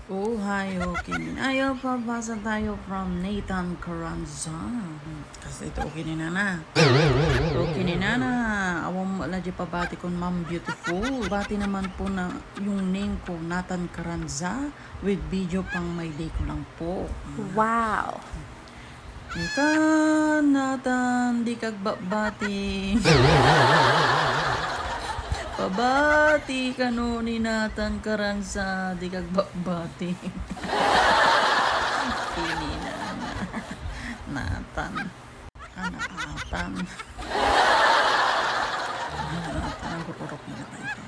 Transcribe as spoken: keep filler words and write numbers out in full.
Oh, hi, okay. Ayo, pabasa tayo from Nathan Carranza. Hmm, kasi ito, okay ni Nana. Okay ni Nana. Awan mo lang di pabati kon Ma'am Beautiful. Bati naman po na yung name ko, Nathan Carranza, with video pang my day ko lang po. Wow. Ika, Nathan, di kagbabati. Pabati kano ni Nathan Carranza, di kagbabati. Kini na, na, Nathan. Ana, Atan. Nathan, ang gururok na lang ito.